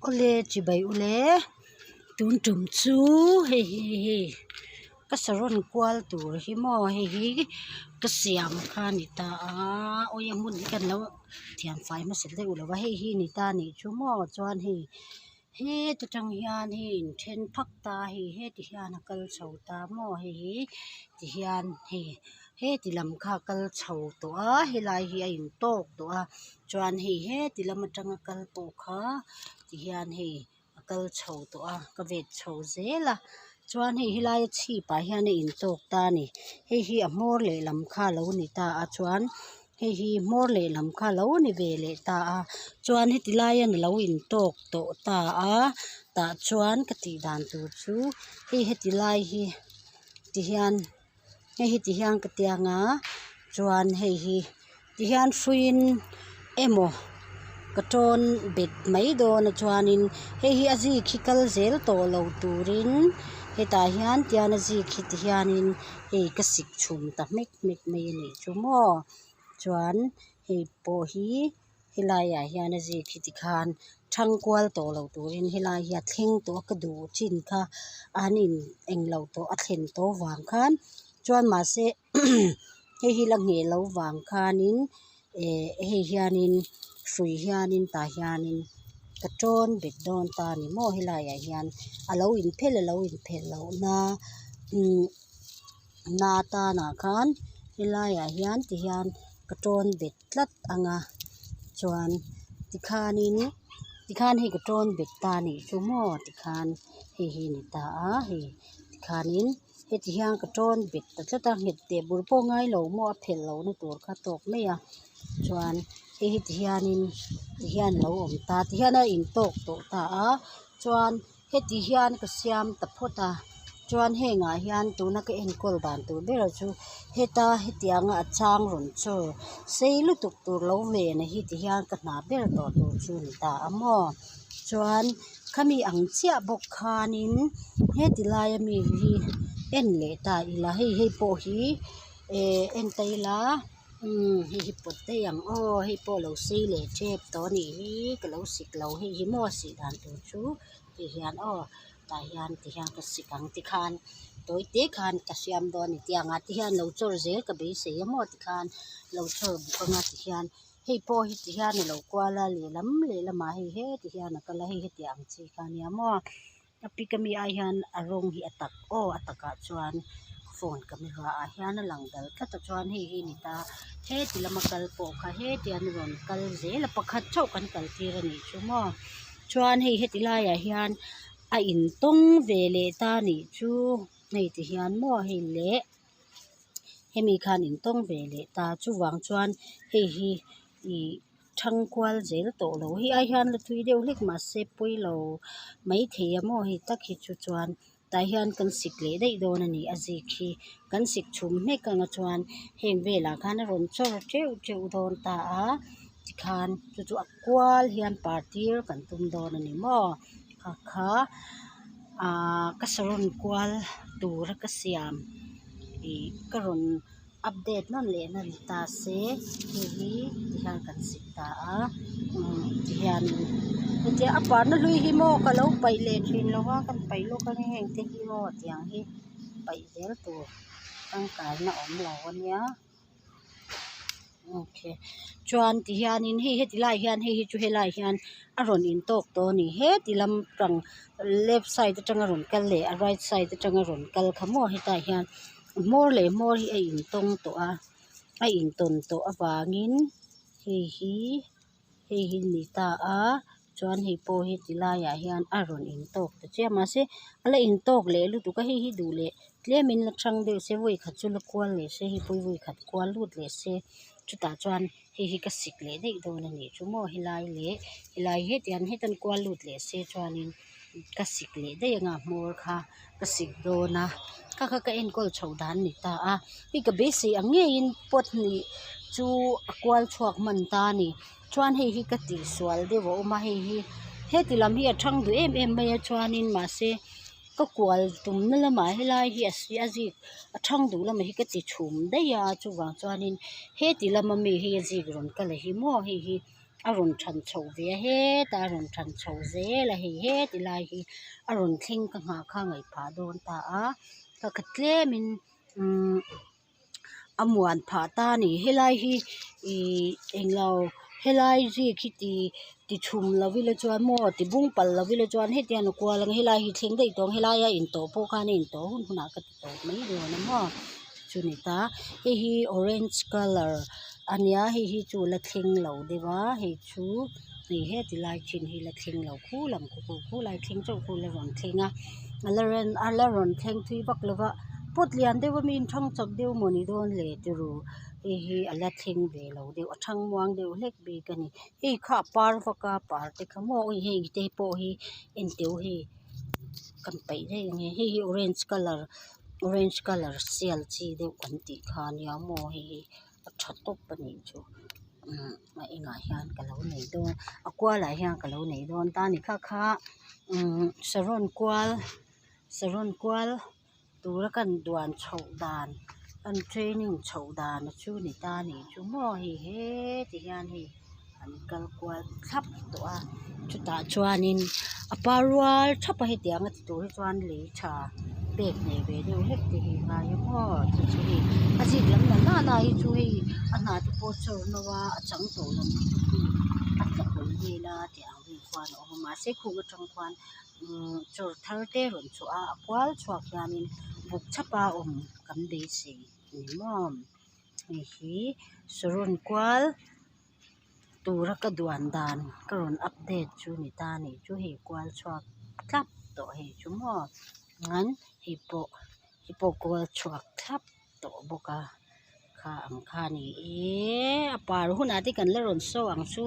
Awle chibai ule tun tum chu hei hi hei ka saron kual tur hi maw hei hi ka siam kha a ni ta a awi a hmun hi kan lo thian fai hmasa deuh lo va hei hi a ni ta a nih chu maw chuan hei heta tang hian hei in then phak ta a hei heti hian a kal chho ta maw hei hi tihian hei heti lam kha a kal chho tawh a helai hi a intawk tawh a. Chuan hei heti lam atanga kal pawh kha tihian hei a kal chho tawh a ka vet chho zel a chuan hei helai a chhip ah hian a intawk ta a ni hei hi a hmawr lehlam kha alo ni ta a chuan hei hi hmawr lehlam kha alo ni ve leh ta a chuan heti lai hian alo intawk tawh ta a tah chuan ka tih dan tur chu hei heti lai hi tihian. Hei hi ti hian ka tiang a chuan hei hi ti hian hruiin emaw ka tawn bet mai dawn a chuanin hei hi a zik hi kal zel tawh lo turin hetah hian tian a zik hi ti hianin hei ka sik chhum ta hmek hmek mai a nih chu maw chuan hei pawh hi. Helaiah hian a zik hi tikhan thang kual tawh lo turin helai hi a thleng tawh a ka duh chin kha an in englo tawh a thlen tawh vang khan chuan mahse hei hi la ngheh loh vang khanin eh hei hianin hrui hianin tah hianin ka tawn bet dawn ta a ni maw helaiah hian a lo inphel a lo inphelh loh na umm na tanah khan helaiah hian tihian ka tawn bet. Tlat ang a chuan tikhanin tikhan hei ka tawn bet ta a nih chu maw tikhan hei hi a ni ta a hei tikhanin heti hian ka tawn bet ta tlat a nghet teh bur pawh ngai lo maw a phelh loh na tur kha tawk mai a chuan hei hi tihianin tihian a lo awm ta tihian a intawk tawh ta a chuan. Heti hian ka siam ta phawt a chuan hengah hian tuna ka enkawl dan tur ber chu heta hetianga a chang rawn chaw sei lutuk tur lo ven hi ti hian ka hna ber tawh tur chu a ni ta a maw chuan khami ang chiah bawk khanin heti laia mi hi en leh ta ila hei hei pawh hi eh en ta ila. Umm hei hi pawt daih ang aw hei pawh a lo sei leh tep tawh a nih hi ka lo sik lo hei hi maw sih dan tur chu ti hian aw tah hian ti hian ka sik ang tikhan tawi te khan ka siam dawn a ni tiang ah te hian lo chawr zel ka beisei a maw tikhan lo chawr bawk anga tihian hei pawh hi ti hian a lo kual a lehlam lehlamah hei heti hian a kal a hei heti ang chi kha a nia maw. A pic ami ai hian a rawng hi a tak aw a takah chuan phone camera ah hian a lang dal tlat a chuan hei hi a ni ta heti lama kal pawh kha heti an rawn kal zel a pakhat chauh kan kal tir a nih chu maw chuan hei heti laiah hian a intawng ve leh ta a nih chu hei ti hian maw hei leh hemi khan intawng ve leh ta chuvang chuan hei hi ih. Thang kual zel tawh lo hei ai hian la tui deuh hlek mahse pawi lo maithei a maw hei tak hi chu chuan tah hian kan sik leh daih dawn a ni a zik hi kan sik chhum hmek ang a chuan heng velah khan a rawn chawr teuh teuh dawn ta a tikhan chu chu a kual hian par tir kan tum dawn a ni maw kha kha ahh ka saron kual tura ka siam ih ka rawn. Update nawn leh na ni ta se hei hi ti hian kan sik ta a umm ti hian hetia a parna hlui hi maw ka lo paih leh thin lo a kan paih lawk a heng te hi aw tiang hi paih zel tur tangkaina awm lo ania okay chuan ti hianin hei heti lai hian hei hi chu helai hian a rawn intawk tawh a ni heti lampang left side atanga rawn kal leh a right side atanga rawn kal kha maw hetah hian. Hmawr leh hmawr hi a intawng tawh a a intawn tawh avangin hei hi hei hi ni ta a chuan hei pawh hi ti laiah hian a rawn intawk ta chiah mahse a la intawk leh lutuk a hei hi duh leh tlemin la chang deuh se vawi khat chu la kual leh se hei pawh hi vawi khat kual lut leh se chutah chuan hei hi ka sik leh daih dawn a nih chu maw helai leh helai hetiang hetan kual lut leh se chuanin. Ka sik leh daih anga hmawr kha ka sik dawn a kha kha ka enkawl chhoh dan a ni ta a hei ka beisei ang ngeiin pot hnih chu a kual chhuak hman ta a ni chuan hei hi ka tihsual deuh a awm a hei hi heti lam hi a thang duh em em mai a chuanin mahse ka kual tumna lamah helai hi a a zik a thang duh lamah hi ka ti chhum daih a chuvang chuanin heti lama mi hi a zik rawn kal a hi maw hei hi. a rawn than chhoh ve a hetah a rawn than chho zel a hei heti lai hi a rawn thleng ka nghah kha ngaih phah dawn ta a ka kha tlem in umm a muan phah ta a ni helai hi ihh englo helai zik hi ti ti chhum lo ila chuan maw ti bung palh lo ila chuan heti hian a kual ang a helai hi thleng daih tawh ang helai a intawh pawh khan a intawh hun hunah ka ti tawp mai dawn a maw chuni ta hei hi orange colour a nia hei hi chu la thleng lo deuh a hei chu hei heti lai chin hi la thleng lo khu lam khu khulai thleng chauh khu la rawn thleng a a la rawn thleng thui vak lo va pot lian deuh a mi in thang chak deuh maw ni dawn le tiraw hei hi a la thleng ve lo deuh a thang muang deuh hlek bik a ni hei kha a par vak a par te kha maw awi heng te pawh hi en teh u hei kan paih daih ang e hei hi orange colour orange colour sial chi deuh kan tih kha a nia maw hei hi a tha tawp a nih chu umm a engah hian ka lo nei dawn a kualah hian ka lo nei dawn ta a ni kha kha umm saron kual saron kual tura kan duan chhoh dan kan training chhoh dan a chu ni ta a nih chu maw hei heti hian hei an kal kual thlap tawh a chutah chuanin a par rual thap a hetiang a ti tur hi chuan lei tha pek nei ve deuh hlek te hi a ngai a maw chu chu hei a zik lam na nana hi chu hei a hna te pawh a chawr no a a chang tawh lam hi chu hei a tla hawlh vel a tih ang vel khuan a awm a mahse khung atang khuan umm chawr thar te rawn chhuah a a kual chhuak hianin buk chhapa awm kan beisei a ni maw hei hi saron kual tura ka duan dan ka rawn update chu ni ta a nih chu hei kual chhuak thlap tawh hei chu maw chuan hei pawh hei pawh kual chhuak thlap tawh bawk a kha ang kha a ni e a par hunah te kan la rawn show ang chu.